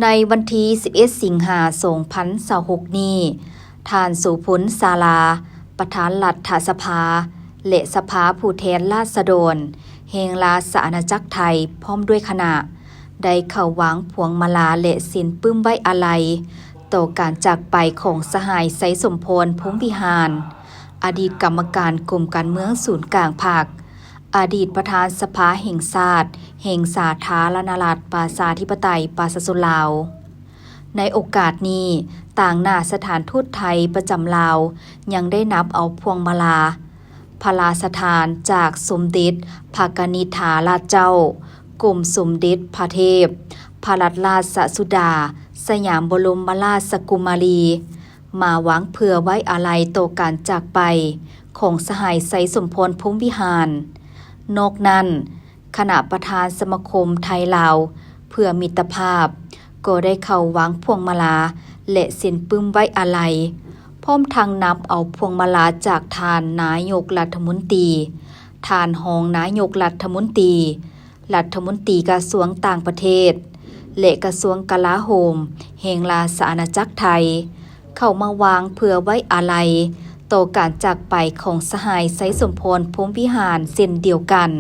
ໃນວັນທີສິບເອັດ ສິງຫາ ສອງພັນຊາວຫົກນີ້, ທ່ານ ໂສພົນ ສາລາ, ປະທານລັດຖະສະພາ ແລະ ສະພາຜູ້ແທນລາຊະດອນ ແຫ່ງລາຊະອານາຈັກໄທ ພ້ອມດ້ວຍຄະນະ ໄດ້ເຂົ້າວາງພວງມາລາ ແລະ ເຊັນປຶ້ມໄວ້ອາໄລ ຕໍ່ການຈາກໄປຂອງສະຫາຍ ໄຊສົມພອນ ພົມວິຫານ, ອະດີດກຳມະການກົມການເມືອງສູນກາງພັກ, ອະດີດປະທານສະພາແຫ່ງຊາດ ແຫ່ງສາທາລະນະລັດ ປະຊາທິປະໄຕ ປະຊາຊົນລາວ. ໃນໂອກາດນີ້, ຕາງໜ້າສະຖານທູດໄທປະຈຳລາວ ຍັງໄດ້ນຳເອົາພວງມາລາ ພະລາຊະທານຈາກສົມເດັດພະກະນິດຖາລາດເຈົ້າ ກົມສົມເດັດພະເທບ ພະລັດລາຊະສຸດາ ສະຫຍາມບໍລົມມະລາຊະກຸມາລີ ມາວາງເພື່ອໄວ້ອາໄລຕໍ່ການຈາກໄປຂອງສະຫາຍ ໄຊສົມພອນ ພົມວິຫານ. ນອກນັ້ນ, ຄະນະປະທານສະມາຄົມໄທລາວເພື່ອມິດຕະພາບ ກໍໄດ້ເຂົ້າວາງພວງມາລາ ແລະ ເຊັນປຶ້ມໄວ້ອາໄລ, ພ້ອມທັງນຳເອົາພວງມາລາຈາກທ່ານນາຍົກລັດຖະມົນຕີ, ທ່ານຮອງນາຍົກລັດຖະມົນຕີ, ລັດຖະມົນຕີກະຊວງຕ່າງປະເທດ ແລະ ກະຊວງກະລາໂຫມ ແຫ່ງລາຊະອານາຈັກໄທ ເຂົ້າມາວາງເພື່ອໄວ້ອາໄລຕໍ່ການຈາກໄປຂອງສະຫາຍ ໄຊສົມພອນ ພົມວິຫານ ເຊັ່ນດຽວກັນ.